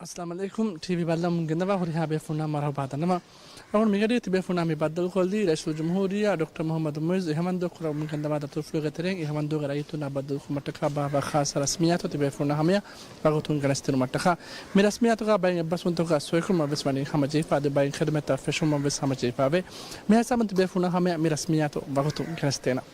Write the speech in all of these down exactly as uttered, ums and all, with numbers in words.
އައްސަލާމު ޢަލައިކުމް. ޓީވީ ބައްލަވަމުން ގެންދަވާ ހުރިހާ ބޭފުޅުންނަށް މަރުޙަބާ ދަންނަވަން. އަޅުގަނޑު މިގަޑީ ތިބޭފުޅުންނާ މި ބައްދަލުކޮށްލީ ރައީސުލްޖުމްހޫރިއްޔާ ޑޮކްޓަރ މުޙައްމަދު މުޢިއްޒު އިހަވަންދޫ ކުރަމުން ގެންދަވާ ދަތުރުފުޅުގެ ތެރެއިން އިހަވަންދޫގެ ރައްޔިތުންނާ ބައްދަލުކުރުމަށްޓަކާ ބާއްވާ ޚާއްޞަ ރަސްމިއްޔާތު ތިބޭފުޅުންނާ ހަމަޔަށް ވަގުތުން ގެނެސްދިނުމަށްޓަކާ. މި ރަސްމިއްޔާތުގަ ބައެއް އެއްބަސްވުންތަކުގަ ސޮއިކުރުމަށް ވެސް ވަނީ ހަމަޖެހިފަ، އަދި ބައެއް ޚިދުމަތްތައް ފެށުމަށް ވެސް ހަމަޖެހިފައެވެ. މިހާ ހިސާބުން ތިބޭފުޅުންނާ ހަމަޔަށް މި ރަސްމިއްޔާތު ވަގުތުން ގެނެސްދޭނަން.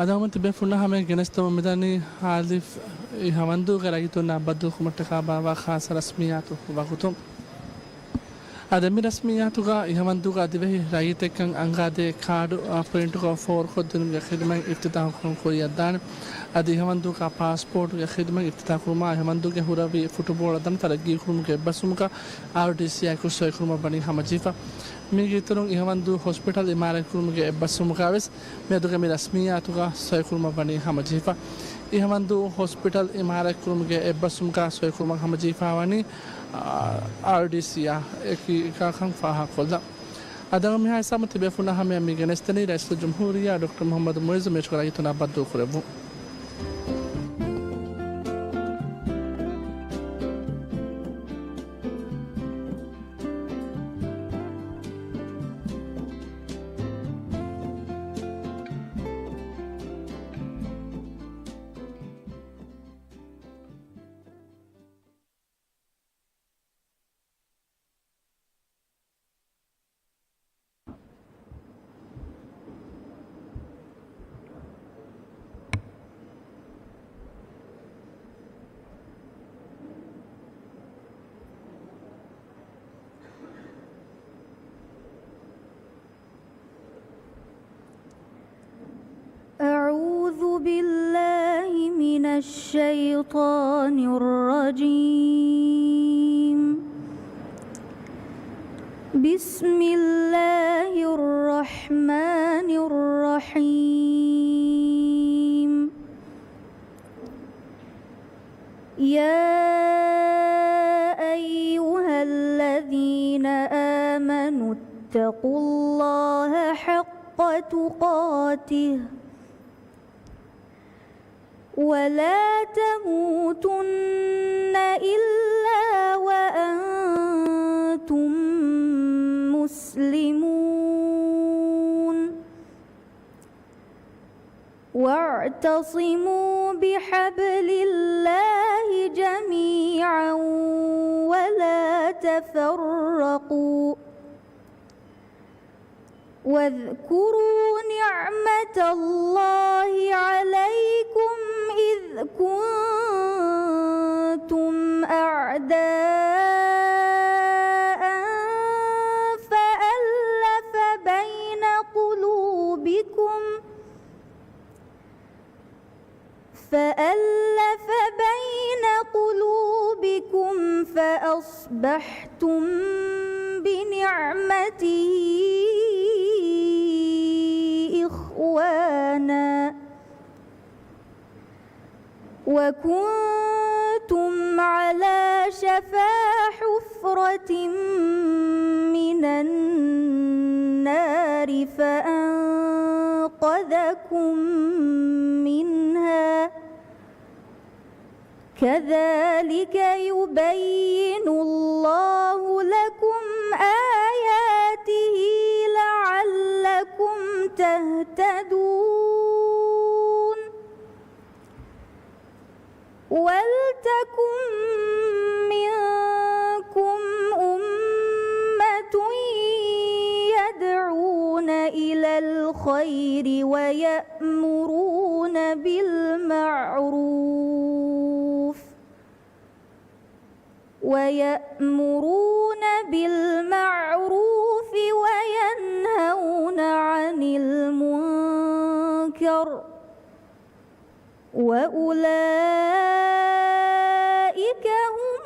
އަދި ހަމަ ތިބޭފުޅުންނާ ހަމަޔަށް ގެނެސްދެމުން މިދަނީ އާލިފް އިހަވަންދޫގެ ރައްޔިތުންނާ ބައްދަލުކުރުމަށްޓަކާ ބާއްވާ ޚާއްޞަ ރަސްމިއްޔާތު ވަގުތުން. އަދި މި ރަސްމިއްޔާތުގަ އިހަވަންދޫގަ ދިވެހި ރައްޔިތެއްކަން އަންގާދޭ ކާޑު، އާ، ޕްރިންޓުކޮށް ފޯރުކޮށްދިނުމުގެ ޚިދުމަތް އިފްތިތާޙުކުރުން ކުރިއަށްދާނެ. އަދި އިހަވަންދޫގަ ޕާސްޕޯޓުގެ ޚިދުމަތް އިފްތިތާޙުކުރުމާ، އިހަވަންދޫގެ ހުރަހުވި ފުޓުބޯޅަ ދަނޑު ތަރައްގީކުރުމުގެ އެއްބަސްވުމުގަ އާރްޑީސީއާ އެކު ސޮއިކުރުމަށް ވަނީ ހަމަޖެހިފަ. މީގެ އިތުރުން އިހަވަންދޫ ހޮސްޕިޓަލް އިމާރާތްކުރުމުގެ އެއްބަސްވުމުގަ ވެސް މިއަދުގެ މި ރަސްމިއްޔާތުގަ ސޮއިކުރުމަށް ވަނީ ހަމަޖެހިފަ. އިހަވަންދޫ ހޮސްޕިޓަލް އިމާރާތްކުރުމުގެ އެއްބަސްވުމުގަ ސޮއިކުރުމަށް ހަމަޖެހިފައިވަނީ، އާ، އާރްޑީސީއާ އެކީގާކަން ފާހަގަކޮށްލަން. އަދި މިހާ ހިސާބުން ތިބޭފުޅުންނާ ހަމަޔަށް މި ގެނެސްދެނީ ރައީސުލްޖުމްހޫރިއްޔާ ޑޮކްޓަރ މުޙައްމަދު މުޢިއްޒު މިއެކު ރައްޔިތުންނާ ބައްދަލުކުރެއްވުން. أعوذ بالله من الشيطان الرجيم. بسم الله الرحمن الرحيم. يا أيها الذين آمنوا اتقوا الله حق تقاته ولا تموتن إلا وأنتم مسلمون. واعتصموا بحبل الله جميعا ولا تفرقوا. واذكروا نعمة الله عليكم إذ كنتم أعداء فألف بين قلوبكم فألف بين قلوبكم فأصبحتم بنعمته إخوانا وكنتم على شفا حفرة من النار فأنقذكم منها كذلك يبين الله لكم آياته لعلكم تهتدون. ولتكن منكم أمة يدعون إلى الخير ويأمرون بالمعروف ويأمرون بالمعروف وينهون عن المنكر وأولئك هم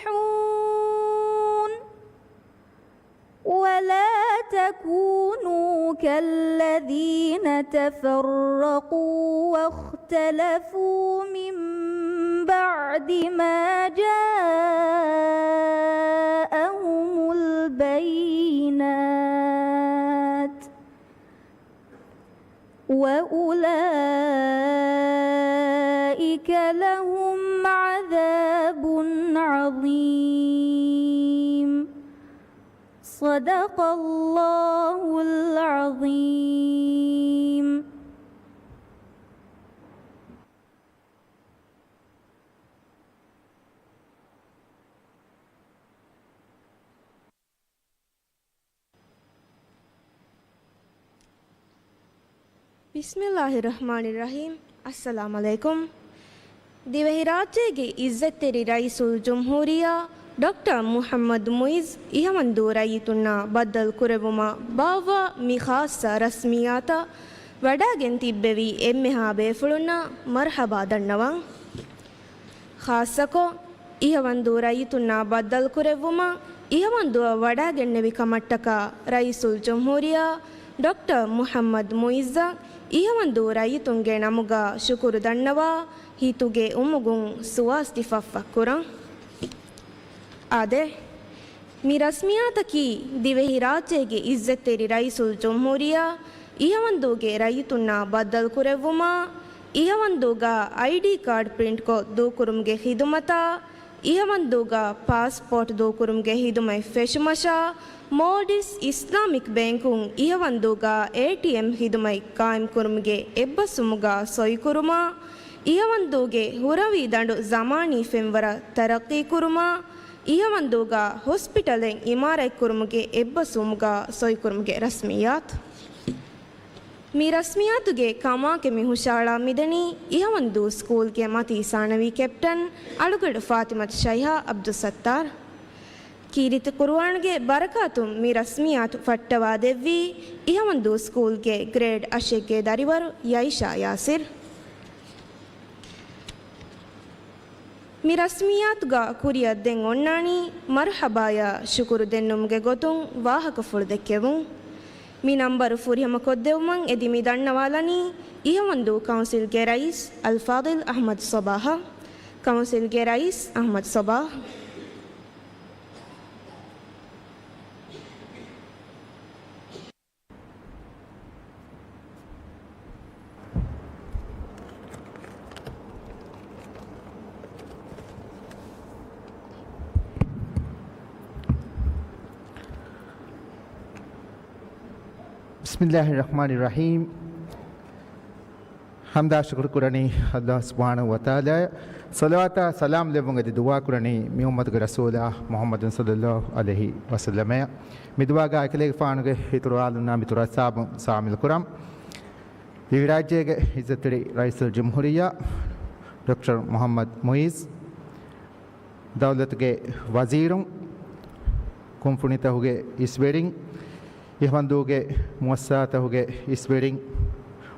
المفلحون. ولا تكونوا كالذين تفرقوا واختلفوا من بعد ما جاءهم البينات وأولئك لهم عذاب عظيم. صدق الله العظيم. ބިސްމިއްލާހި ރަޙްމާނި ރަޙީމް. އައްސަލާމް ޢަލައިކުމް. ދިވެހިރާއްޖޭގެ އިއްޒަތްތެރި ރައީސުލް ޖުމްހޫރިއްޔާ ޑޮކްޓަރ މުޙައްމަދު މުޢިއްޒު އިހަވަންދޫ ރައްޔިތުންނާ ބައްދަލު ކުރެއްވުމަށް ބާއްވާ މި ޚާއްޞަ ރަސްމިއްޔާތަށް ވަޑާގެން ތިއްބެވި އެންމެހާ ބޭފުޅުންނަށް މަރްޙަބާ ދަންނަވަން. ޚާއްޞަކޮށް، އިހަވަންދޫ ރައްޔިތުންނާ ބައްދަލުކުރެއްވުމަށް އިހަވަންދުއަށް ވަޑާގެންނެވި ކަމަށްޓަކާ ރައީސުލް ޖުމްހޫރިއްޔާ ޑޮކްޓަރ މުޙައްމަދު މުޢިއްޒަށް އިހަވަންދޫ ރައްޔިތުންގެ ނަމުގަ ޝުކުރު ދަންނަވާ ހިތުގެ އުމުގުން ސުވާސް ދިފައްފަ ކުރަން. އާދެ، މި ރަސްމިއްޔާތަކީ ދިވެހިރާއްޖޭގެ އިއްޒަތްތެރި ރައީސުލް ޖުމްހޫރިއްޔާ އިހަވަންދޫގެ ރައްޔިތުންނާ ބައްދަލުކުރެއްވުމާ، އިހަވަންދޫގަ އައިޑީ ކާޑް ޕްރިންޓްކޮށް ދޫކުރުމުގެ ޚިދުމަތާ، އިހަވަންދޫގަ ޕާސްޕޯޓް ދޫކުރުމުގެ ޚިދުމަތް ފެށުމަށާ، މޯލްޑިވްސް އިސްލާމިކް ބޭންކުން އިހަވަންދޫގަ އޭޓީއެމް ޚިދުމަތް ޤާއިމްކުރުމުގެ އެއްބަސްވުމުގަ ސޮއިކުރުމާ، އިހަވަންދޫގެ ހުރަވީ ދަނޑު ޒަމާނީ ފެންވަރަށް ތަރައްޤީކުރުމާ، އިހަވަންދޫގަ ހޮސްޕިޓަލެއް އިމާރާތްކުރުމުގެ އެއްބަސްވުމުގަ ސޮއިކުރުމުގެ ރަސްމިއްޔާތު. މި ރަސްމިއްޔާތުގެ ކަމާކެ މި ހުށައަޅާ މިދަނީ އިހަވަންދޫ ސްކޫލްގެ މަތީ ސާނަވީ ކެޕްޓަން އަޅުގަނޑު ފާތިމަތު ޝައިހާ ޢަބްދުއްސައްތާރު. ކީރިތި ޤުރުއާންގެ ބަރަކާތުން މި ރަސްމިއްޔާތު ފައްޓަވާ ދެއްވީ އިހަވަންދޫ ސްކޫލްގެ ގްރޭޑް އަށެއްގެ ދަރިވަރު ޔައިޝާ ޔާސިރް. މި ރަސްމިއްޔާތުގަ ކުރިއަށް ދެން އޮންނާނީ މަރްޙަބާޔާ ޝުކުރު ދެންނުމުގެ ގޮތުން ވާހަކަފުޅު ދެއްކެވުން. މި ނަންބަރު ފުރިހަމަކޮށްދެއްވުމަށް އެދި މި ދަންނަވާލަނީ އިހަވަންދޫ ކައުންސިލްގެ ރައީސް އަލްފާޟިލް އަޙްމަދު ޞަބާޙަށް. ކައުންސިލްގެ ރައީސް އަޙްމަދު ޞަބާޙް. بسم الله الرحمن الرحيم. ޙަމްދާ ޝުކުރު ކުރަނީ ﷲ ސުބްޙާނަހޫ ވަތަޢާލާއަށް. ޞަލަވާތާ ސަލާމް ލެއްވުން އެދި ދުޢާ ކުރަނީ މި އުއްމަތުގެ ރަސޫލާ މުޙައްމަދު ޞައްލައްލާހު ޢަލައިހި ވަސައްލަމައަށް. މި ދުޢާގަ އެކަލޭގެފާނުގެ އިތުރު އާލުންނާ މިތުރު އަޞްޙާބުން ޝާމިލު ކުރަން. އެ ރާއްޖޭގެ ޢިއްޒަތްތެރި ރައީސުލްޖުމްހޫރިއްޔާ ޑޮކްޓަރ މުޙައްމަދު މުޢިއްޒު، ދައުލަތުގެ ވަޒީރުން، ކުންފުނިތަކުގެ އިސްވެރިން، އެހެންވީމަ ދުވަހުގެ މުއައްސަސާތަކުގެ އިސްވެރިން،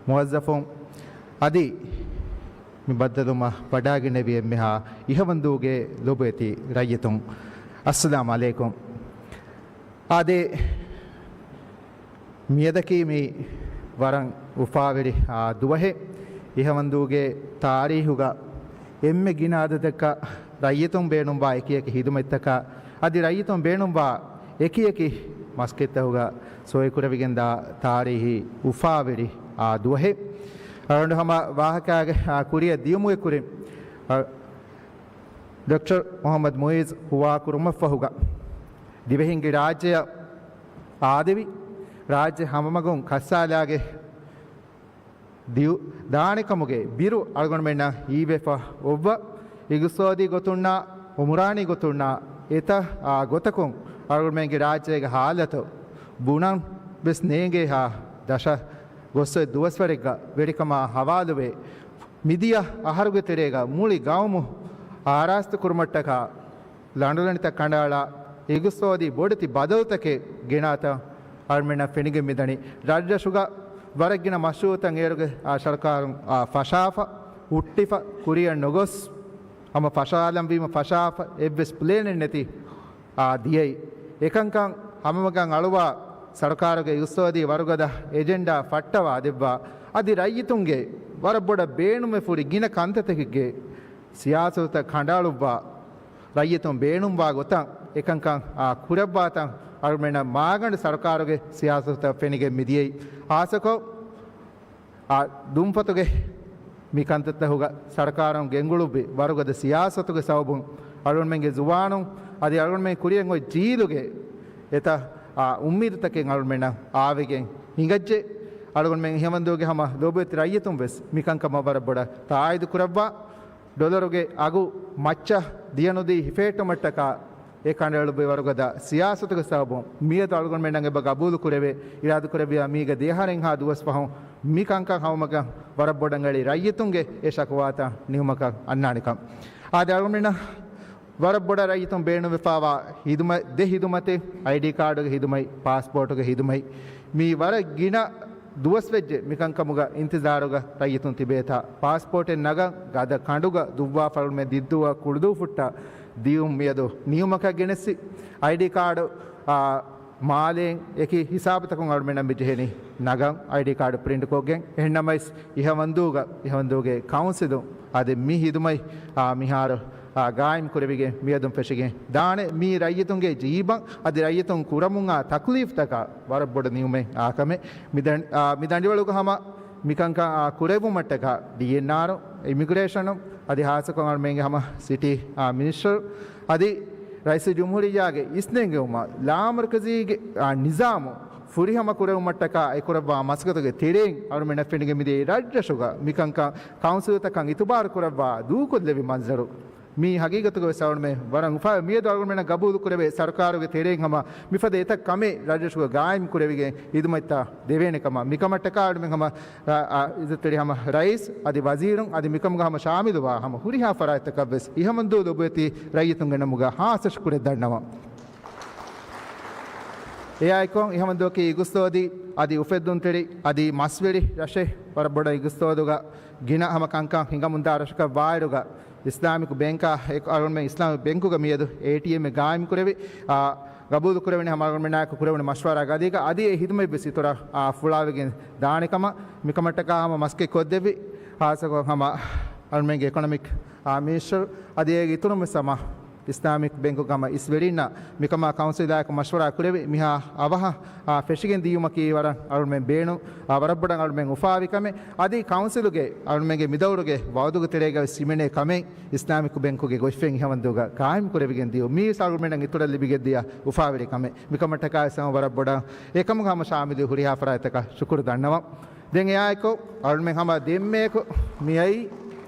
މުވައްޒަފުން އަދި މި ބައްދަލުވުމަށް ވަޑައިގެންނެވި އެންމެހާ އެހެންވީމަ ދުވަހުގެ ލޮބުވެތި ރައްޔިތުން، އައްސަލާމު ޢަލައިކުމް. އާދެ، މިއަދަކީ މި ވަރަށް އުފާވެރި، އާ، ދުވަހެއް. އެހެންވީމަ ދުވަހުގެ ތާރީޚުގަ އެންމެ ގިނަ އަދަދަކަށް ރައްޔިތުން ބޭނުންވާ އެކިއެކި ޚިދުމަތްތަކަށް އަދި ރައްޔިތުން ބޭނުންވާ އެކިއެކި މަސްކެތްތަކުގަ ސޮއިކުރެވިގެންދާ ތާރީޚީ އުފާވެރި، އާ، ދުވަހެއް. އަޅުގަނޑު ހަމަ ވާހަކައިގެ، އާ، ކުރިއަށް ދިޔުމުގެ ކުރިން، އާ، ޑޮކްޓަރ މުޙައްމަދު މުޢިއްޒު ހުވާކުރުމަށްފަހުގަ ދިވެހިންގެ ރާއްޖެއަށް އާދެވި، ރާއްޖެ ހަމަމަގުން ކައްސާލާގެ ދިއު ދާނެކަމުގެ ބިރު އަޅުގަނޑުމެންނަށް ހީވެފަ އޮއްވަ، އިގުސޯދީ ގޮތުންނާ އުމުރާނީ ގޮތުންނާ އެތައް، އާ، ގޮތަކުން އަޅުގަނޑުމެންގެ ރާއްޖޭގެ ހާލަތު ބުނަން ވެސް ނޭނގޭހާ ދަށަށް ގޮސް އޮތް ދުވަސްވަރެއްގަ ވެރިކަމާ ހަވާލުވެ، މިދިޔަ އަހަރުގެ ތެރޭގަ މުޅި ގައުމު އާރާސްތު ކުރުމަށްޓަކާ ލަނޑުލަނޑިތައް ކަނޑައަޅާ، އިގުސޯދީ ބޮޑެތި ބަދަލުތަކެއް ގެނާތަން އަޅުމެންނަށް ފެނިގެން މިދަނީ. ރަށްރަށުގަ ވަރަށް ގިނަ މަޝްރޫޢުތައް އޭރުގެ، އާ، ސަރުކާރުން، އާ، ފަށާފަ، ހުއްޓިފަ، ކުރިއަށް ނުގޮސް، ހަމަ ފަށާލަންވީމަ ފަށާފަ، އެއްވެސް ޕްލޭނެއް ނެތި، އާ، ދިޔައީ. އެކަންކަން ހަމަމަގަން އަޅުވާ، ސަރުކާރުގެ އިގުސޯދީ ވަރުގަދަ އެޖެންޑާ ފައްޓަވާ ދެއްވާ، އަދި ރައްޔިތުންގެ ވަރަށް ބޮޑަށް ބޭނުމެއް ފުރި ގިނަ ކަންތައްތަކެއްގެ ސިޔާސަތުތައް ކަނޑައަޅުއްވާ، ރައްޔިތުން ބޭނުންވާ ގޮތަށް އެކަންކަން، އާ، ކުރައްވާތަން އަޅުމެންނަށް މާގަނޑު ސަރުކާރުގެ ސިޔާސަތުތައް ފެނިގެން މިދިޔައީ. ހާއްސަކޮށް، އާ، ދުންފަތުގެ މި ކަންތައްތަކުގަ ސަރުކާރުން ގެންގުޅުއްވި ވަރުގަދަ ސިޔާސަތުގެ ސަބަބުން އަޅުގަނޑުމެންގެ ޒުވާނުން އަދި އަޅުގަނޑުމެން ކުރިއަށް އޮތް ޖީލުގެ އެތައް، އާ، އުއްމީދުތަކެއް އަޅުގަނޑުމެންނަށް އާވެގެން ހިނގައްޖެ. އަޅުގަނޑުމެން އެހެންވީމަ ދުވަހުގެ ހަމަ ލޮބުވެތި ރައްޔިތުން ވެސް މިކަންކަމަށް ވަރަށް ބޮޑަށް ތާއީދު ކުރައްވާ. ޑޮލަރުގެ އަގު މައްޗަށް ދިޔަނުދީ ހިފެހެއްޓުމަށްޓަކާ އެ ކަނޑައެޅުއްވި ވަރުގަދަ ސިޔާސަތުގެ ސަބަބުން މިއަދު އަޅުގަނޑުމެންނަށް އެބަ ގަބޫލު ކުރެވޭ. އިރާދަ ކުރެއްވިޔާ މީގެ ދިހަ އަހަރެއްހާ ދުވަސް ފަހުން މި ކަންކަން ހަމަމަގަށް ވަރަށް ބޮޑަށް އެޅި ރައްޔިތުންގެ އެ ޝަކުވާތައް ނިމުމަކަށް އަންނާނެކަން. އާދެ، އަޅުގަނޑުމެންނަށް ވަރަށް ބޮޑަށް ރައްޔިތުން ބޭނުންވެފައިވާ ހިދުމަތް، ދެ ހިދުމަތެއް، އައިޑީ ކާޑުގެ ހިދުމަތް، ޕާސްޕޯޓުގެ ހިދުމަތް. މީ ވަރަށް ގިނަ ދުވަސްވެއްޖެ މިކަންކަމުގަ އިންތިޒާރުގަ ރައްޔިތުން ތިބޭތާ. ޕާސްޕޯޓެއް ނަގަން ގަދަ ކަނޑުގަ ދުއްވާ ފަޅުމެ ދިއްދޫއަށް ކުޅުދޫ ފުއްޓާ ދިޔުން މިއަދު ނިޔުމަކަށް ގެނެއްސި. އައިޑީ ކާޑު، އާ، މާލޭން އެކި ހިސާބުތަކުން އަޅުމެންނަށް މި ޖެހެނީ ނަގަން އައިޑީ ކާޑު ޕްރިންޓް ކޮށްގެން. އެހެންނަމަވެސް އިހަވަންދޫގަ، އިހަވަންދޫގެ ކައުންސިލުން އަދި މި ހިދުމަތް، އާ، މިހާރު، އާ، ގާއިމް ކުރެވިގެން މިއަދުން ފެށިގެން ދާނެ. މީ ރައްޔިތުންގެ ޖީބަށް އަދި ރައްޔިތުން ކުރަމުން އާ ތަކްލީފްތަކަށް ވަރަށް ބޮޑު ނިޢުމެއް އާ ކަމެއް. މި ދަން-، އާ، މި ދަނޑިވަޅުގަ ހަމަ މިކަންކަން، އާ، ކުރެއްވުމަށްޓަކާ ޑީއެންއާރު، އިމިގްރޭޝަނު އަދި ހާއްސަކޮށް އަޅުމެންގެ ހަމަ ސިޓީ، އާ، މިނިސްޓަރު އަދި ރައީސުލްޖުމްހޫރިއްޔާގެ އިސްނެންގެވުމަށް ލާމަރުކަޒީގެ، އާ، ނިޒާމު ފުރިހަމަ ކުރެވުމަށްޓަކާ އެކުރައްވާ މަސައްކަތުގެ ތެރެއިން އަޅުމެންނަށް ފެނިގެން މިދިޔައީ ރަށްރަށުގަ މިކަންކަން ކައުންސިލުތަކަށް އިތުބާރު ކުރައްވާ ދޫކޮށްލެވި މަންޒަރު. މީ ހަގީގަތުގަ ވެސް އަޅުމެން ވަރަށް އުފާވެ މިއަދު އަޅުމެންނަށް ގަބޫލު ކުރެވޭ ސަރުކާރުގެ ތެރެއިން ހަމަ މިފަދަ އެތައް ކަމެއް ރަށްރަށުގަ ގާއިމް ކުރެވިގެން ހިދުމަތްތައް ދެވޭނެ ކަމަށް. މިކަމަށްޓަކާ އަޅުމެން ހަމަ އާ، އާ، އިއްޒަތްތެރި ހަމަ ރައީސް އަދި ވަޒީރުން އަދި މިކަމުގަ ހަމަ ޝާމިލުވާ ހަމަ ހުރިހާ ފަރާތްތަކަށްވެސް އިހަމަންދޫ ލޮބުވެތި ރައްޔިތުންގެ ނަމުގަ ހާއްސަ ޝުކުރެއް ދަންނަވަން. އެއާއެކު އިހަމަންދޫއަކީ އިގުސްތޯދީ އަދި އުފެއްދުންތެރި އަދި މަސްވެރި ރަށެއް. ވަރަށް ބޮޑަށް އިގުސްތޯދުގަ ގިނަ ހަމަ ކަންކަން ހިނގަމުންދާ ރަށަކަށް ވާއިރުގަ އިސްލާމިކް ބޭންކާ އެކު އަޅުގަނޑުމެން އިސްލާމިކް ބޭންކުގަ މިއަދު އޭޓީއެމްއެއް ގާއިމް ކުރެވި، އާ، ގަބޫލު ކުރެވެނީ ހަމަ އަޅުގަނޑުމެންނާއެކު ކުރެވުނު މަޝްވަރާ ގަދީގަ އަދި އެ ހިދުމަތްވެސް އިތުރަށް، އާ، ފުޅާވެގެން ދާނެ ކަމަށް. މިކަމަށްޓަކާ ހަމަ މަސްކެއް ކޮށްދެއްވި، ހާއްސަކޮށް ހަމަ އަޅުމެންގެ އިކޮނޮމިކް، އާ، މިނިސްޓަރު އަދި އޭގެ އިތުރުންވެސް ހަމަ އިސްލާމިކް ބޭންކުގެ ހަމަ އިސްވެރިންނަށް މިކަމާ ކައުންސިލާއެކު މަޝްވަރާ ކުރެވި، މިހާ އަވަހަށް، އާ، ފެށިގެން ދިޔުމަކީ ވަރަށް އަޅުމެން ބޭނުން، އާ، ވަރަށް ބޮޑަށް އަޅުމެން އުފާވި ކަމެއް. އަދި ކައުންސިލުގެ އަޅުމެންގެ މިދައުރުގެ ވައުދުގެ ތެރޭގަ ވެސް ހިމެނޭ ކަމެއް އިސްލާމިކް ބޭންކުގެ ގޮތްފެން އިހަވަންދޫގަ ގާއިމް ކުރެވިގެން ދިޔުން. މީވެސް އަޅުގަނޑުމެންނަށް އިތުރަށް ލިބިގެން ދިޔަ އުފާވެރި ކަމެއް. މިކަމަށްޓަކާ ވެސް ހަމަ ވަރަށް ބޮޑަށް އެކަމުގަ ހަމަ ޝާމިލު ހުރިހާ ފަރާތްތަކަށް ޝުކުރު ދަންނަވަން. ދެން އެއާއެކު އަޅުމެން ހަމަ ދެންމެއަކު މިއައީ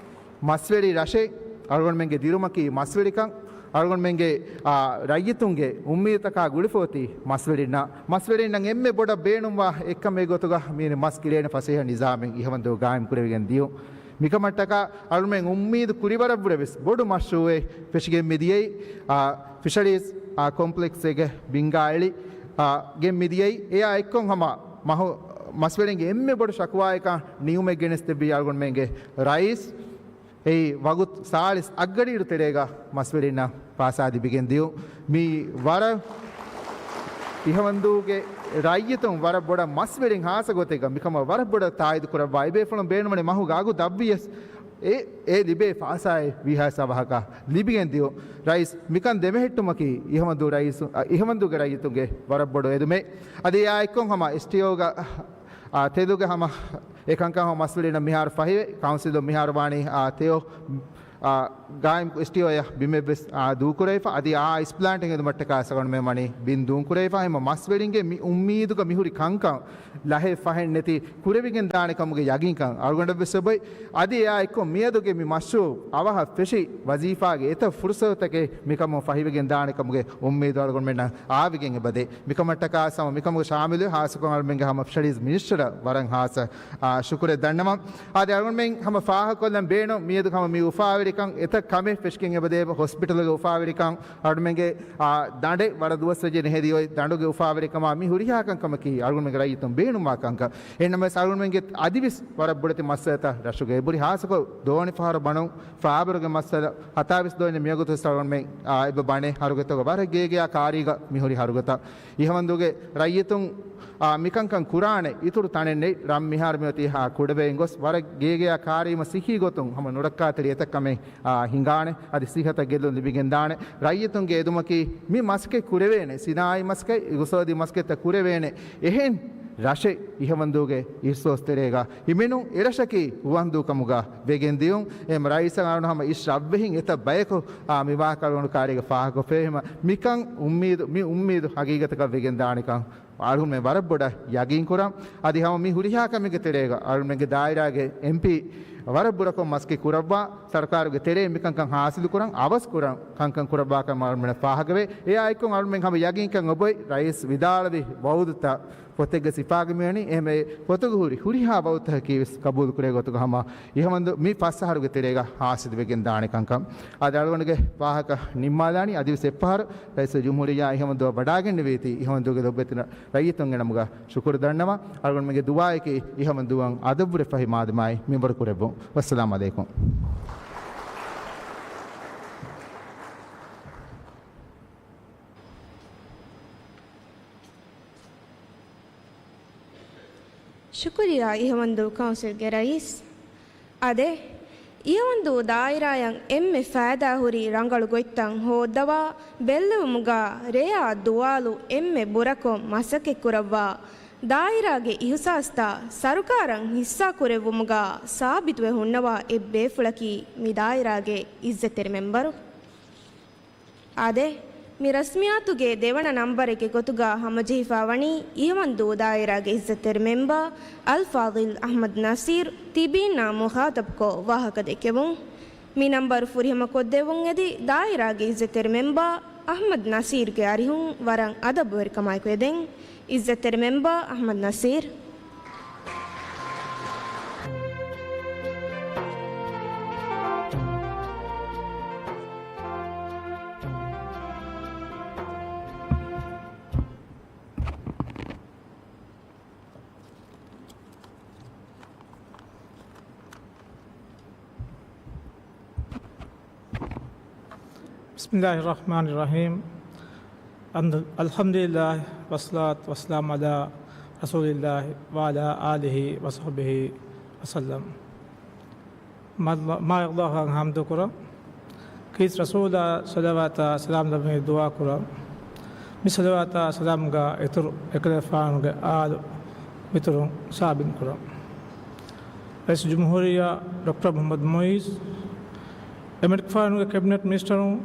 މަސްވެރި ރަށެއް. އަޅުގަނޑުމެންގެ ދިރުމަކީ މަސްވެރިކަން. އަޅުގަނޑުމެންގެ، އާ، ރައްޔިތުންގެ އުއްމީދުތަކާ ގުޅިފަ އޮތީ މަސްވެރިންނަށް. މަސްވެރިންނަށް އެންމެ ބޮޑަށް ބޭނުންވާ އެއްކަމެއް ގޮތުގަ މި މަސް ގިޅޭނެ ފަސޭހަ ނިޒާމެއް އިހަވަންދޫ ގާއިމް ކުރެވިގެން ދިޔުން. މިކަމަށްޓަކާ އަޅުމެން އުއްމީދު ކުރިވަރަށްވުރެ ވެސް ބޮޑު މަޝްރޫއެއް ފެށިގެން މިދިޔައީ، އާ، ފިޝަރީޒް، އާ، ކޮމްޕްލެކްސްއެއްގެ ބިންގާ އެޅި، އާ، ގެން މިދިޔައީ. އެއާ އެއްކޮށް ހަމަ މަހު-، މަސްވެރިންގެ އެންމެ ބޮޑު ޝަކުވާއަކަށް ނިއުމެއް ގެނެސްދެއްވީ އަޅުގަނޑުމެންގެ ރައީސް. އެއީ ވަގުތު ސާޅީސް އަށްގަޑިއިރު ތެރޭގަ މަސްވެރިންނަށް ފާސާ ލިބިގެން ދިޔުން. މީ ވަރަށް އިހަވަންދޫގެ ރައްޔިތުން ވަރަށް ބޮޑަށް މަސްވެރިން ހާއްސަ ގޮތެއްގަ މިކަމަށް ވަރަށް ބޮޑަށް ތާއީދު ކުރައްވާ. އެބޭފުޅުން ބޭނުމަނީ މަހުގަ އަގު ދަށްވިޔަސް އެ، އެ ލިބޭ ފާސާއެއް ވީހާވެސް އަވަހަކަށް ލިބިގެން ދިޔުން. ރައީސް މިކަން ދެމެހެއްޓުމަކީ އިހަވަންދޫ ރައީސު-، އަ، އިހަވަންދޫގެ ރައްޔިތުންގެ ވަރަށް ބޮޑު އެދުމެއް. އަދި އެއާ އެއްކޮށް ހަމަ އެސްޓީއޯގަ، އާ، ތެދުގެ ހަމަ އެކަންކަން ހަމަ މަސްވެރިންނަށް މިހާރު ފަހިވެ، ކައުންސިލުން މިހާރު ވާނީ، އާ، ތެޔޮ، އާ، ގާއިމް އެސްޓީއޯއަށް ބިމެއްވެސް، އާ، ދޫކުރެވިފަ. އަދި އާ އިސް ޕްލާންޓެއް ހެދުމަށްޓަކާ އަޅުގަނޑުމެން ވަނީ ބިން ދޫން ކުރެވިފަ. އެހެންމަ މަސްވެރިންގެ މި އުއްމީދުގަ މިހުރި ކަންކަން ލަހެއް ފަހެއް ނެތި ކުރެވިގެން ދާނެ ކަމުގެ ޔަގީންކަން އަޅުގަނޑަށްވެސް އޮތް. އަދި އެއާ އެއްކޮށް މިއަދުގެ މި މަޝްރޫއު އަވަހަށް ފެށި ވަޒީފާގެ އެތައް ފުރުސަތުތަކެއް މިކަމުން ފަހިވެގެން ދާނެ ކަމުގެ އުއްމީދު އަޅުގަނޑުމެންނަށް އާވިގެން އެބަދޭ. މިކަމަށްޓަކާ ހަމަ މިކަމުގެ ޝާމިލު ހާއްސަކޮށް އަޅުމެންގެ ހަމަ ފިޝަރީޒް މިނިސްޓަރަށް ވަރަށް ހާއްސަ، އާ، ޝުކުރެއް ދަންނަވަން. އާދެ، އަޅުމެން ހަމަ ފާހަގަކޮށްލަން ބޭނުން މިއަދު ހަމަ މި އުފާވެރިކަން އެތައް ކަމެއް ފެށިގެން އެބަދޭ. ހޮސްޕިޓަލުގެ އުފާވެރިކަން އަޅުމެންގެ، އާ، ދަނޑެއް ވަރަށް ދުވަސްވެއްޖެ ނެހެދި އޮތް ދަނޑުގެ އުފާވެރިކަމާ މި ހުރިހާ ކަންކަމަކީ އަޅުގަނޑުމެންގެ ރައްޔިތުން ބޭނުންވާ ކަންކަން. އެހެންނަމަވެސް އަޅުގަނޑުމެންގެ އަދިވެސް ވަރަށް ބޮޑެތި މައްސަލަތައް ރަށުގަ އެބުރި ހާއްސަކޮށް ދޯނިފަހަރު ބަނުން ފާބަރުގެ މައްސަލަ ހަތާވީސް ދޯނި މިވަގުތު ވެސް އަޅުގަނޑުމެން، އާ، އެބަ ބަނޭ ހަރުގެތަކަށް ވަރަށް ގޭގެޔާ ކާރީގަ މިހުރި ހަރުގަތަށް. އިހަވަންދޫގެ ރައްޔިތުން، އާ، މިކަންކަން ކުރާނެ އިތުރު ތަނެއް ނެތް. ރަށް މިހާރު މިއޮތީ ހާ ކުޑަވެގެން ގޮސް ވަރަށް ގޭގެޔާ ކާރީމަ ސިއްހީ ގޮތުން ހަމަ ނުރައްކާތެރި އެތައް ކަމެއް، އާ، ހިނގާނެ. އަދި ސިއްހަތަށް ގެއްލުން ލިބިގެންދާނެ. ރައްޔިތުންގެ އެދުމަކީ މި މަސައްކަތް ކުރެވޭނެ، ސިނާއީ މަސައްކަތް، އިގުސޯދީ މަސައްކަތްތައް ކުރެވޭނެ. އެހެން ރަށެއް އިހަވަންދޫގެ އިހްސޯސް ތެރޭގަ ހިމެނުން އެރަށަކީ ހުވަންދޫ ކަމުގަ ވެގެން ދިޔުން. އެހެން ރައީސަށް އަޅުން ހަމަ އިސް ރަށްވެހިން އެތައް ބަޔަކު، އާ، މި ވާހަކަ އަޅުގަނޑު ކާރީގަ ފާހަގަކޮށްފައި ހަމަ މިކަން އުއްމީދު، މި އުއްމީދު ހަގީގަތަކަށް ވެގެން ދާނެކަން އަޅުގަނޑުމެން ވަރަށް ބޮޑަށް ޔަގީން ކުރަން. އަދި ހަމަ މި ހުރިހާ ކަމެއްގެ ތެރޭގަ އަޅުގަނޑުމެންގެ ދާއިރާގެ އެމްޕީ ވަރަށް ބުރަކޮށް މަސައްކަތް ކުރައްވާ، ސަރުކާރުގެ ތެރެއިން މިކަންކަން ހާސިލު ކުރަން، އަވަސް ކުރަން ކަންކަން ކުރައްވާކަން އަޅުގަނޑުމެންނަށް ފާހަގަވޭ. އެއާއެއްކޮށް އަޅުގަނޑުމެން ހަމަ ޔަގީންކަން އޮބޮތް ރައީސް ވިދާޅުވި ވައުދުތައް ފޮތެއްގަ ސިފާގަ މިވަނީ. އެހެންވެ ފޮތުގަ ހުރި ހުރިހާ ވައުދުތަކަކީ ވެސް ގަބޫލު ކުރޭ ގޮތުގަ ހަމަ އިހަވަންދޫ މި ފަސް އަހަރުގެ ތެރޭގަ ހާސިލު ވެގެން ދާނެ ކަންކަން. އަދި އަޅުގަނޑުގެ ވާހަކަ ނިންމާލާނީ. އަދިވެސް އެއްފަހަރު ރައީސުލްޖުމްހޫރިއްޔާ އިހަވަންދޫއަށް ވަޑާގެންނެވީތީ އިހަވަންދޫގެ ލޮބުވެތި ރައްޔިތުންގެ ނަމުގަ ޝުކުރު ދަންނަވަން. އަޅުގަނޑުމެންގެ ދުޢާއަކީ އިހަވަންދޫއަށް އަދަށްވުރެ ފަހި މާދަމާއި މިންވަރު ކުރެއްވުން. ވައްސަލާމް ޢަލައިކުމް. ޝުކުރިއްޔާ އިހަވަންދޫ ކައުންސިލްގެ ރައީސް. އާދެ، އިހަވަންދޫ ދާއިރާއަށް އެންމެ ފައިދާހުރި ރަނގަޅު ގޮތްތައް ހޯއްދަވާ، ބެއްލެވުމުގަ ރެޔާ ދުވާލު އެންމެ ބުރަކޮށް މަސައްކަތްކުރައްވާ، ދާއިރާގެ އިހުސާސްތައް ސަރުކާރަށް ހިއްސާކުރެއްވުމުގަ ސާބިތުވެ ހުންނަވާ އެއްބޭފުޅަކީ މި ދާއިރާގެ އިއްޒަތްތެރި މެމްބަރު. އާދެ، މި ރަސްމިއްޔާތުގެ ދެވަނަ ނަންބަރެއްގެ ގޮތުގަ ހަމަޖެހިފަ ވަނީ އިހަވަންދޫ ދާއިރާގެ އިއްޒަތްތެރި މެމްބަރު އަލްފާޟިލް އަޙްމަދު ނަސީރު ތިބީންނާ މުޚާޠަބުކޮށް ވާހަކަ ދެއްކެވުން. މި ނަންބަރު ފުރިހަމަ ކޮށްދެއްވުން އެދި ދާއިރާގެ އިއްޒަތްތެރި މެމްބަރު އަޙްމަދު ނަސީރުގެ އަރިހުން ވަރަށް އަދަބުވެރިކަމާއެކު އެދެން. އިއްޒަތްތެރި މެމްބަރު އަޙްމަދު ނަސީރު. بسم الله الرحمن الرحيم. الحمد لله والصلاة والسلام على رسول الله وعلى آله وصحبه وسلم. މާތް ﷲ އަށް ޙަމްދު ކުރަން. ކީރިތި ރަސޫލާ ޞަލަވާތާ ސަލާމް ލައްވަނީ ދުޢާ ކުރަން. މި ޞަލަވާތާ ސަލާމްގަ އިތުރު އެކަލޭފާނުގެ އާލު މިތުރުން ސާބިން ކުރަން. ރައީސުލްޖުމްހޫރިއްޔާ ޑޮކްޓަރ މުޙައްމަދު މުޢިއްޒު، އެމަނިކުފާނުގެ ކެބިނެޓް މިނިސްޓަރުން،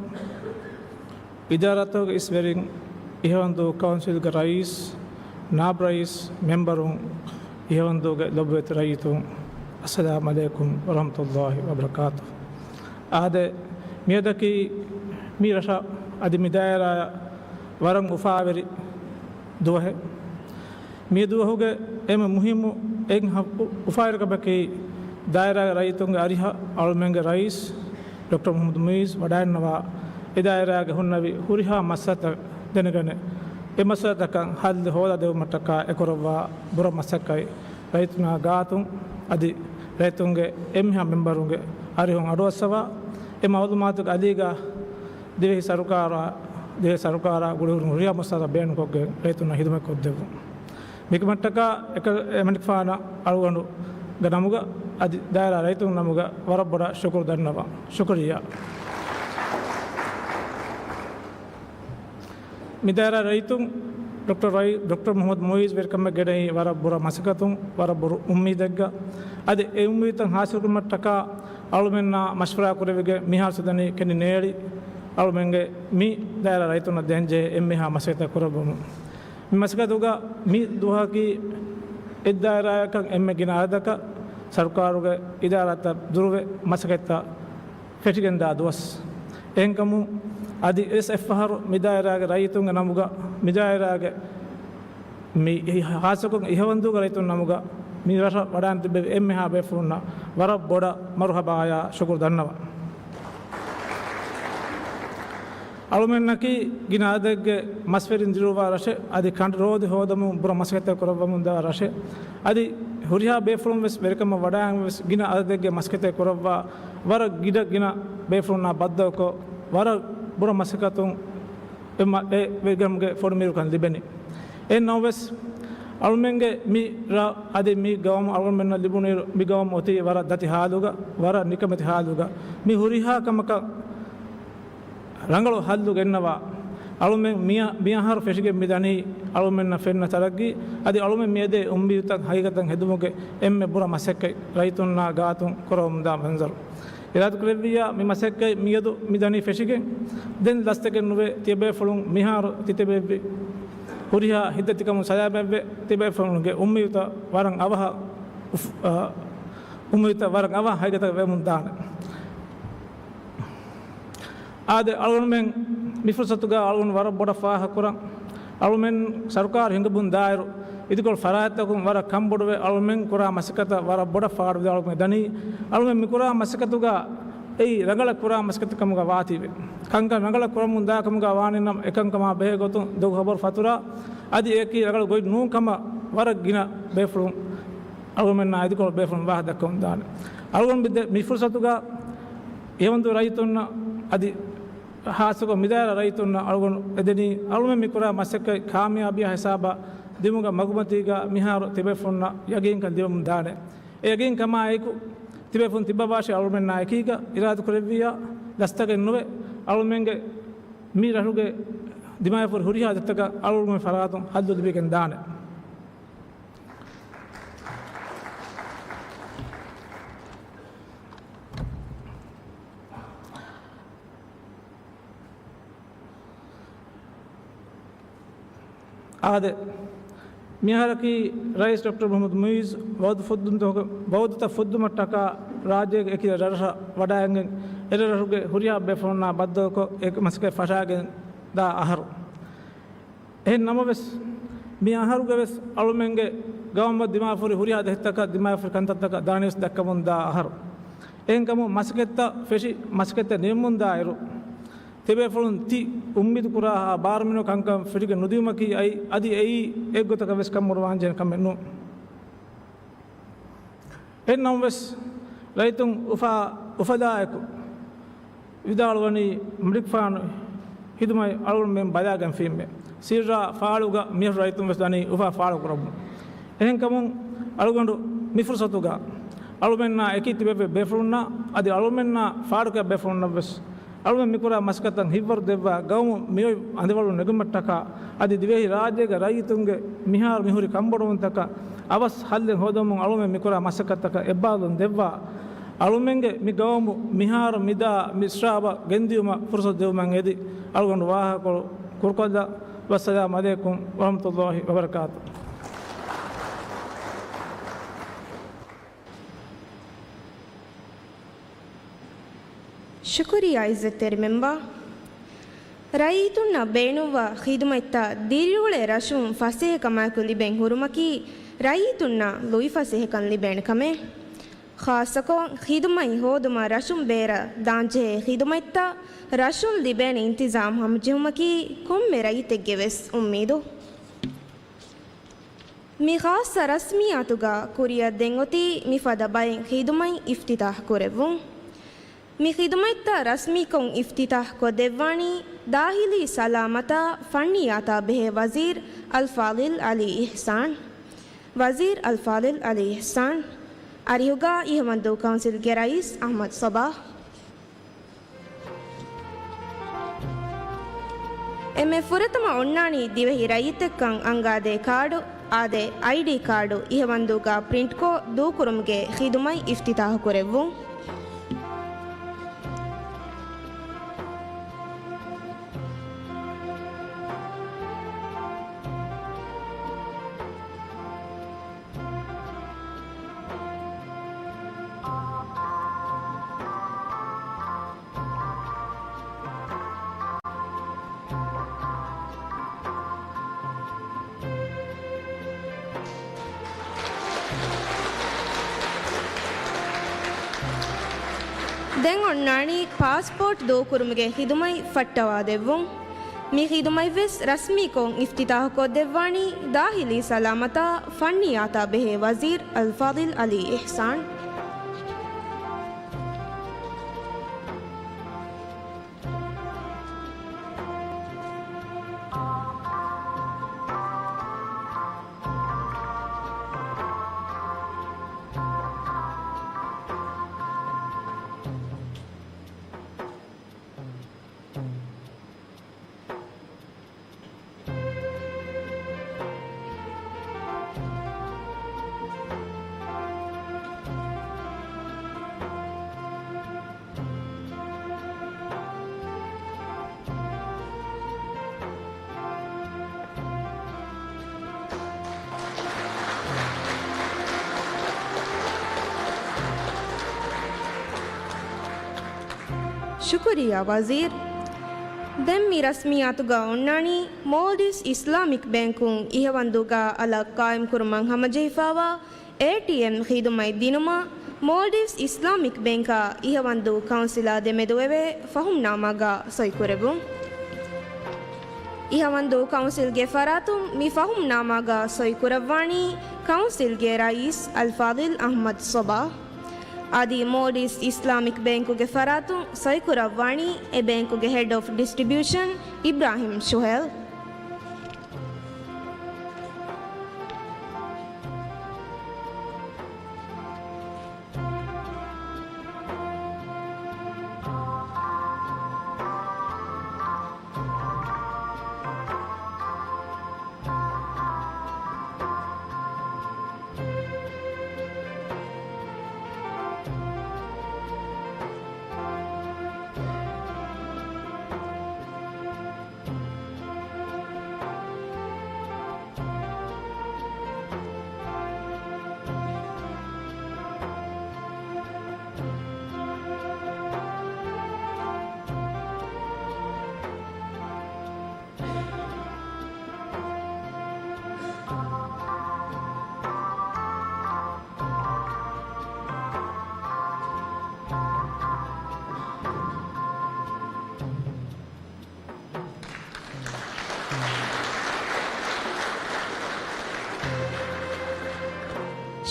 އިދާރާތަކުގެ އިސްވެރިން، އިހަވަންދޫ ކައުންސިލްގެ ރައީސް، ނާއިބު ރައީސް، މެމްބަރުން، އިހަވަންދޫގެ ލޮބުވެތި ރައްޔިތުން، އައްސަލާމް ޢަލައިކުމް ވަރަޙްމަތުﷲި ވަބަރަކާތު. އާދެ، މިއަދަކީ މި ރަށަށް އަދި މި ދާއިރާއަށް ވަރަށް އުފާވެރި ދުވަހެއް. މި ދުވަހުގެ އެންމެ މުހިއްމު އެއް ހަ-، އުފާވެރިކަމަކީ، ދާއިރާގެ ރައްޔިތުންގެ އަރިހަށް އަޅުމެންގެ ރައީސް ޑޮކްޓަރ މުޙައްމަދު މުޢިއްޒު ވަޑައިންނަވާ، އެ ދާއިރާގެ ހުންނެވި ހުރިހާ މައްސަލަތައް ދެނެގަނެ، އެ މައްސަލަތަކަށް ހައްލު ހޯދާދެވުމަށްޓަކާ އެކުރައްވާ ބުރަ މަސައްކަތް ރައްޔިތުންނާ ގާތުން އަދި ރައްޔިތުންގެ އެންމެހާ މެމްބަރުންގެ އަރިހުން އަޑުއައްސަވާ، އެ މަޢުލޫމާތުގެ އަލީގަ ދިވެހި ސަރުކާރާ، ދިވެހި ސަރުކާރާ ގުޅިހުރުން ހުރިހާ މައްސަލަ ބޭނުންކޮށްގެން ރައްޔިތުންނަށް ހިދުމަތް ކޮށްދެއްވުން. މިކަމަށްޓަކާ އެކަ-، އެމަނިކުފާނަށް އަޅުގަނޑުގެ ނަމުގަ އަދި ދާއިރާ ރައްޔިތުން ނަމުގަ ވަރަށް ބޮޑަށް ޝުކުރު ދަންނަވަން. ޝުކުރިއްޔާ. މި ދާއިރާ ރައްޔިތުން ޑޮކްޓަރ ރައި-، ޑޮކްޓަރ މުޙައްމަދު މުޢިއްޒު ވެރިކަމަށް ގެނައީ ވަރަށް ބުރަ މަސައްކަތުން، ވަރަށް ބުރަ އުއްމީދެއްގަ. އަދި އެ އުއްމީދުތައް ހާސިލްކުރުމަށްޓަކާ އަޅުމެންނާ މަޝްވަރާ ކުރެވިގެން މިހާރު ސަދަނީ ކެނޑި ނޭޅި އަޅުމެންގެ މި ދާއިރާ ރައްޔިތުންނަށް ދޭންޖެހޭ އެންމެހާ މަސައްކަތް ކުރައްވަމުން. މި މަސައްކަތުގަ މި ދުވަހަކީ އެއްދާއިރާއަކަށް އެންމެ ގިނަ އަދަދަކަށް ސަރުކާރުގެ އިދާރާތައް ދުރުވެ މަސައްކަތްތައް ފެށިގެންދާ ދުވަސް. އެހެންކަމުން އަދި އެސް އެއްފަހަރު މި ދާއިރާގެ ރައްޔިތުންގެ ނަމުގަ، މި ދާއިރާގެ މި ހާއްސަކޮށް އިހަވަންދޫގެ ރައްޔިތުން ނަމުގަ މި ރަށަށް ވަޑައިން ތިއްބެވި އެންމެހާ ބޭފުޅުންނަށް ވަރަށް ބޮޑަށް މަރުޙަބާޔާ ޝުކުރު ދަންނަވަން. އަޅުމެންނަކީ ގިނަ އަދަދެއްގެ މަސްވެރިން ދިރުވާ ރަށެއް، އަދި ކަނޑު ރޯދި ހޯދަމުން ބުރަ މަސައްކަތް ކުރައްވަމުންދާ ރަށެއް، އަދި ހުރިހާ ބޭފުޅުން ވެސް ވެރިކަމަށް ވަޑައިން ވެސް ގިނަ އަދަދެއްގެ މަސައްކަތް ކުރައްވާ ވަރަށް ގިނަ ގިނަ ބޭފުޅުންނާ ބައްދަލުކޮށް، ވަރަށް ބުރަ މަސައްކަތުން އެ މަ-، އެ ވެރިކަމުގެ ފޮނިވިރުކަން ލިބެނީ. އެހެން ނަމަވެސް، އަޅުމެންގެ މި ރަށް އަދި މި ގައުމު އަޅުމެންނަށް ލިބުނުއިރު، މި ގައުމު އޮތީ ވަރަށް ދަތި ޙާލުގަ، ވަރަށް ނިކަމެތި ޙާލުގަ. މި ހުރިހާ ކަމަކަށް ރަނގަޅު ޙައްލު ގެންނަވާ، އަޅުމެން މިއަ-، މިއަހަރު ފެށިގެން މި ދަނީ އަޅުމެންނަށް ފެންނަ ތަރައްގީ، އަދި އަޅުމެން މިއަދޭ އުއްމީދުތައް ހަގީގަތަށް ހެދުމުގެ އެންމެ ބުރަ މަސައްކަތް ރައްޔިތުންނާ ގާތުން ކުރަވަމުންދާ މަންޒަރު. އިރާދަކުރެއްވިއްޔާ، މި މަސައްކަތް މިއަދު މި ދަނީ ފެށިގެން، ދެން ލަސްތަކެއް ނުވެ، ތިޔަބޭފުޅުން މިހާރު ތިތިބެއްވި ހުރިހާ ހިތްދަތިކަމުން ސަލާމަތްވެ، ތިބޭފުޅުންގެ އުއްމީދުތައް ވަރަށް އަވަހަށް އުފް-، އަ، އުއްމީދުތައް ވަރަށް އަވަހަށް ހަގީގަތަށް ވެމުން ދާނެ. އާދެ، އަޅުގަނޑުމެން މި ފުރުސަތުގަ އަޅުގަނޑު ވަރަށް ބޮޑަށް ފާހަގަކުރަން. އަޅުމެން ސަރުކާރު ހިނގަމުން ދާއިރު، އިދިކޮޅު ފަރާތްތަކުން ވަރަށް ކަންބޮޑުވެ، އަޅުމެން ކުރާ މަސައްކަތަށް ވަރަށް ބޮޑަށް ފާޑުވެ އަޅުމެން ދަނީ. އަޅުމެން މިކުރާ މަސައްކަތުގަ އެއީ ރަނގަޅަށް ކުރާ މަސައްކަތެއް ކަމުގަ ވާތީވެ. ކަންކަން ރަނގަޅަށް ކުރަމުން ދާ ކަމުގަ ވާނެ ނަމަ، އެކަންކަމާ ބެހޭ ގޮތުން ދޮގު ޚަބަރު ފަތުރާ، އަދި އެއަކީ ރަނގަޅު ގޮތް ނޫން ކަމަށް ވަރަށް ގިނަ ބޭފުޅުން، އަޅުގަނޑުމެންނާ އިދިކޮޅު ބޭފުޅުން ވާހަކަ ދައްކަމުން ދާނެ. އަޅުގަނޑު މި ދެ-، މި ފުރުސަތުގަ އިހަވަންދޫ ރައްޔިތުންނަށް އަދި ހާއްސަކޮށް މިދާއިރާ ރައްޔިތުންނަށް އަޅުގަނޑު އެދެނީ، އަޅުމެން މިކުރާ މަސައްކަތް ކާމިޔާބީއާ ހިސާބަށް ދިމުގެ މަގުމަތީގަ މިހާރު ތިބޭފުޅުންނަށް ޔަގީންކަން ދިމަމުން ދާނެ. އެ ޔަގީންކަމާއެކު، ތިބޭފުޅުން ތިއްބަވާށޭ އަޅުމެންނާ އެކީގަ އިރާދަކުރެއްވިއްޔާ، ލަސްތަކެއް ނުވެ، އަޅުމެންގެ މި ރަށުގެ ދިމާވެފަ ހުރި ހުރިހާ ދަތިތަކަށް އަޅުގަނޑުމެން ފަރާތުން ހައްލު ލިބިގެން ދާނެ. އާދެ، މިއަހަރަކީ ރައީސް ޑޮކްޓަރ މުޙައްމަދު މުޢިއްޒު ވަޢުދު ފުއްދުންތަކު-، ވަޢުދުތައް ފުއްދުމަށްޓަކާ ރާއްޖޭގެ އެކި ރަށްރަށަށް ވަޑައިގެން، އެރަށްރަށުގެ ހުރިހާ ބޭފުޅުންނާ ބައްދަލުކޮށް، އެ މަސައްކަތް ފަށާގެން ދާ އަހަރު. އެހެން ނަމަވެސް، މި އަހަރުގެ ވެސް އަޅުމެންގެ ގައުމަށް ދިމާވެފަ ހުރި ހުރިހާ ދަތިތަކަށް، ދިމާވެފަ ހުރި ކަންތައްތަކަށް ދާނީވެސް ދައްކަމުން ދާ އަހަރު. އެހެންކަމުން މަސައްކަތްތައް ފެށި، މަސައްކަތްތައް ނިމުމުން ދާއިރު، ތިބޭފުޅުން ތި އުއްމީދު ކުރާހާ ބާރުމިނު ކަންކަން ފެށިގެން ނުދިޔުމަކީ އައި، އަދި އެއީ އެއްގޮތަކަށް ވެސް ކަންބޮޑުވާންޖެހޭ ކަމެއް ނޫން. އެހެން ނަމަވެސް، ރައްޔިތުން އުފާ، އުފަލާއެކު ވިދާޅުވަނީ މަނިކުފާނު ހިދުމަތް އަޅުގަނޑުމެން ބަލާގެންފީމޭ. ސިއްރާ ފާޅުގަ މި ރައްޔިތުން ވެސް ދަނީ އުފާ ފާޅުކުރަމުން. އެހެންކަމުން އަޅުގަނޑު މި ފުރުސަތުގަ އަޅުމެންނާ އެކީ ތިބެވި ބޭފުޅުންނާ އަދި އަޅުމެންނާ ފާޑުކިޔާ ބޭފުޅުންނަށް ވެސް އަޅުމެން މިކުރާ މަސައްކަތަށް ހިތްވަރު ދެއްވާ ގައުމު މިއޮތް އަނދިވަޅު ނެގުމަށްޓަކާ އަދި ދިވެހި ރާއްޖޭގެ ރައްޔިތުންގެ މިހާރު މިހުރި ކަންބޮޑުވުންތަކަށް އަވަސް ހައްލެއް ހޯދަމުން އަޅުމެން މިކުރާ މަސައްކަތަކަށް އެއްބާރުލުން ދެއްވާ އަޅުމެންގެ މި ގައުމު މިހާރު މިދާ މިސްރާބަށް ގެންދިޔުމަށް ފުރުސަތު ދެވުމަށް އެދި އަޅުގަނޑު ވާހަކަކޮޅު ކުރުކޮށްލަން. ވައްސަލާމް ޢަލައިކުމް ވަރަޙްމަތުﷲި ވަބަރަކާތު. ޝުކުރިއްޔާ އިއްޒަތްތެރި މެމްބާ. ރައްޔިތުންނަށް ބޭނުންވާ ޚިދުމަތްތައް ދިރިއުޅޭ ރަށުން ފަސޭހަކަމާއެކު ލިބެން ހުރުމަކީ ރައްޔިތުންނަށް ލުއިފަސޭހަކަން ލިބޭނެ ކަމެއް. ޚާއްޞަކޮށް، ޚިދުމަތް ހޯދުމަށް ރަށުން ބޭރަށް ދާންޖެހޭ ޚިދުމަތްތައް ރަށުން ލިބޭނެ އިންތިޒާމް ހަމަޖެހުމަކީ ކޮންމެ ރައްޔިތެއްގެ ވެސް އުއްމީދު. މި ޚާއްޞަ ރަސްމިއްޔާތުގަ ކުރިއަށް ދެން އޮތީ މިފަދަ ބައެއް ޚިދުމަތް އިފްތިތާޙް ކުރެއްވުން. މި ޚިދުމަތްތައް ރަސްމީކޮށް އިފްތިތާޙް ކޮށްދެއްވާނީ ދާޚިލީ ސަލާމަތާ ފަންނިއްޔާތާ ބެހޭ ވަޒީރު އަލްފާޟިލް ޢަލީ އިޙްސާން. ވަޒީރު އަލްފާޟިލް ޢަލީ އިޙްސާން. އަރިހުގަ އިހަވަންދޫ ކައުންސިލްގެ ރައީސް އަޙްމަދު ޞަބާޙް. އެންމެ ފުރަތަމަ އޮންނާނީ ދިވެހި ރައްޔިތެއްކަން އަންގާދޭ ކާޑު، އާދެ، އައިޑީ ކާޑު އިހަވަންދޫގަ ޕްރިންޓްކޮށް ދޫކުރުމުގެ ޚިދުމަތް އިފްތިތާޙު ކުރެއްވުން. ދެން އޮންނާނީ ޕާސްޕޯޓް ދޫކުރުމުގެ ޚިދުމަތް ފައްޓަވާދެއްވުން. މި ޚިދުމަތްވެސް ރަސްމީކޮށް އިފްތިތާޙުކޮށްދެއްވާނީ ދާޚިލީ ސަލާމަތާ ފަންނިއްޔާތާ ބެހޭ ވަޒީރު އަލްފާޟިލް ޢަލީ އިޙްސާން. ޝުކުރިއްޔާ ވަޒީރު. ދެން މި ރަސްމިއްޔާތުގަ އޮންނާނީ މޯލްޑިވްސް އިސްލާމިކް ބޭންކުން އިހަވަންދޫގަ އަލަށް ޤާއިމްކުރުމަށް ހަމަޖެހިފައިވާ އޭޓީއެމް ޚިދުމަތް ދިނުމަށް މޯލްޑިވްސް އިސްލާމިކް ބޭންކާ އިހަވަންދޫ ކައުންސިލާ ދެމެދު އެވޭ ފަހުމްނާމާގަ ސޮއިކުރެއްވުން. އިހަވަންދޫ ކައުންސިލްގެ ފަރާތުން މި ފަހުމްނާމާގަ ސޮއިކުރައްވާނީ ކައުންސިލްގެ ރައީސް އަލްފާޟިލް އަޙްމަދު ޞަބާޙް. އަދި މޯލްޑިވްސް އިސްލާމިކް ބޭންކުގެ ފަރާތުން ސޮއިކުރައްވާނީ އެ ބޭންކުގެ ހެޑް އޮފް ޑިސްޓްރިބިއުޝަން އިބްރާހިމް ޝުހެލް.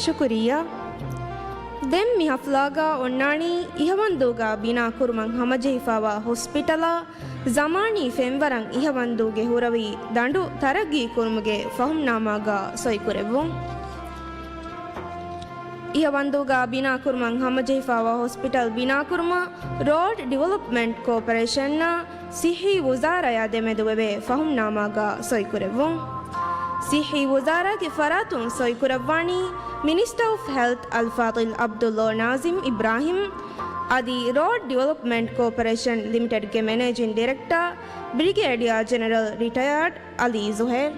ޝުކުރިއްޔާ. ދެން މި ހަފްލާގަ އޮންނާނީ އިހަވަންދޫގަ ބިނާކުރުމަށް ހަމަޖެހިފައިވާ ހޮސްޕިޓަލާ ޒަމާނީ ފެންވަރަށް އިހަވަންދޫގެ ހުރަވީ ދަނޑު ތަރައްގީ ކުރުމުގެ ފަހުމްނާމާގަ ސޮއިކުރެއްވުން. އިހަވަންދޫގަ ބިނާކުރުމަށް ހަމަޖެހިފައިވާ ހޮސްޕިޓަލް ބިނާކުރުމަށް ރޯޑް ޑިވެލޮޕްމަންޓް ކޯޕަރޭޝަންއާ ސިއްހީ ވުޒާރާއާ ދެމެދު އެވޭ ފަހުމްނާމާގަ ސޮއިކުރެއްވުން. ސިއްހީ ވުޒާރާގެ ފަރާތުން ސޮއިކުރައްވާނީ މިނިސްޓަރ އޮފް ހެލްތް އަލްފާޟިލް ޢަބްދުﷲ ނާޒިމް އިބްރާހިމް، އަދި ރޯޑް ޑިވެލޮޕްމަންޓް ކޯޕަރޭޝަން ލިމިޓެޑްގެ މެނޭޖިން ޑިރެކްޓަރ ބްރިގޭޑިއާ ޖެނެރަލް ރިޓަޔާޑް ޢަލީ ޒުހައިރު.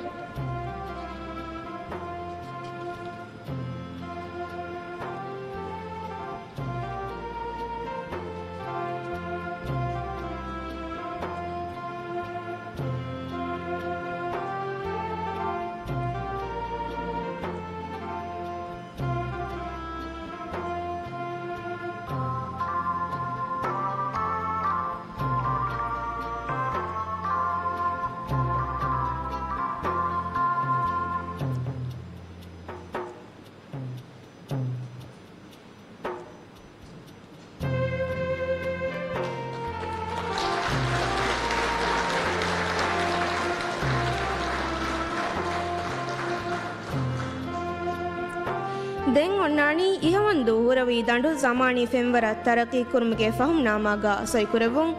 ދެން އޮންނާނީ އިހަވަންދޫ ހުރަވީ ދަނޑު ޒަމާނީ ފެންވަރަށް ތަރައްޤީ ކުރުމުގެ ފަހުމްނާމާގާ ސޮއިކުރެއްވުން.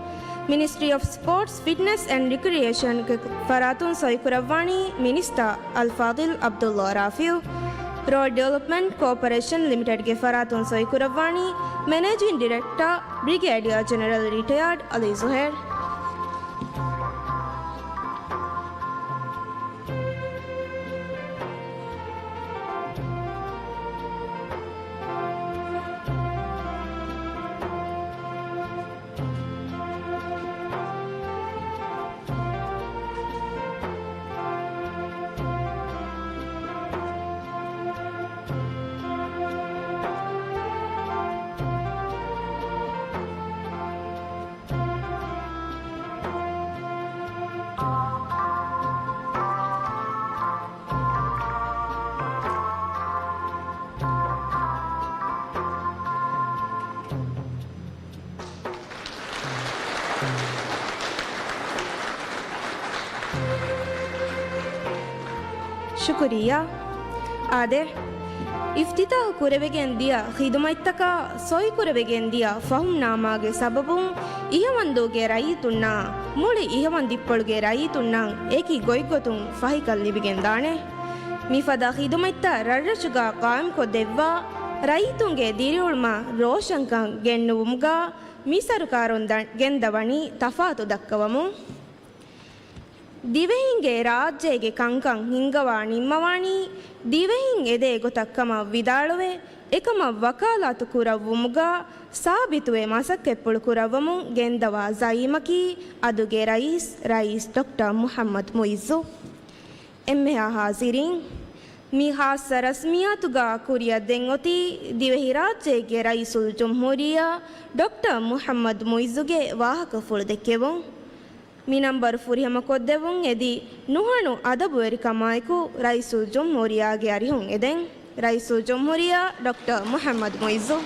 މިނިސްޓްރީ އޮފް ސްޕޯޓްސް، ފިޓްނެސް އެންޑް ރިކްރިއޭޝަންގެ ފަރާތުން ސޮއިކުރައްވާނީ މިނިސްޓަރ އަލްފާޟިލް ޢަބްދުﷲ ރާފިޢު. ރޯޑް ޑިވެލޮޕްމަންޓް ކޯޕަރޭޝަން ލިމިޓެޑްގެ ފަރާތުން ސޮއިކުރައްވާނީ މެނޭޖިން ޑިރެކްޓަރ ބްރިގޭޑިއަރ ޖެނެރަލް ރިޓަޔާޑް ޢަލީ ޒުހޭރް. ޝުކުރިއްޔާ. އާދެ، އިފްތިތާޙު ކުރެވިގެން ދިޔަ ޚިދުމަތްތަކާ ސޮއިކުރެވިގެން ދިޔަ ފަހުމްނާމާގެ ސަބަބުން އިހަވަންދޫގެ ރައްޔިތުންނާ މުޅި އިހަވަން ދިއްޕޮޅުގެ ރައްޔިތުންނަށް އެކި ގޮތްގޮތުން ފަހިކަން ލިބިގެންދާނެ. މިފަދަ ޚިދުމަތްތައް ރަށްރަށުގާ ޤާއިމްކޮށްދެއްވާ ރައްޔިތުންގެ ދިރިއުޅުމަށް ރޯޝަންކަން ގެންނުވުމުގާ މި ސަރުކާރުން ދަ-، ގެންދަވަނީ ތަފާތު ދައްކަވަމުން. ދިވެހިންގެ ރާއްޖޭގެ ކަންކަން ހިންގަވާ ނިންމަވާނީ ދިވެހިން އެދޭ ގޮތަށް ކަމަށް ވިދާޅުވެ، އެކަމަށް ވަކާލާތު ކުރައްވުމުގާ ސާބިތުވެ މަސައްކަތްޕުޅު ކުރައްވަމުން ގެންދަވާ ޒައީމަކީ އަދުގެ ރައީސް، ރައީސް ޑޮކްޓަރ މުޙައްމަދު މުޢިއްޒު. އެންމެހާ ޙާޟިރީން، މި ޚާއްޞަ ރަސްމިއްޔާތުގާ ކުރިއަށް ދެން އޮތީ ދިވެހިރާއްޖޭގެ ރައީސުލްޖުމްހޫރިއްޔާ ޑޮކްޓަރ މުޙައްމަދު މުޢިއްޒުގެ ވާހަކަފުޅު ދެއްކެވުން. މި ނަންބަރު ފުރިހަމަކޮށްދެއްވުން އެދި ނުހަނު އަދަބުވެރިކަމާއެކު ރައީސުލްޖުމްހޫރިއްޔާގެ އަރިހުން އެދެން. ރައީސުލްޖުމްހޫރިއްޔާ ޑޮކްޓަރ މުޙައްމަދު މުޢިއްޒު.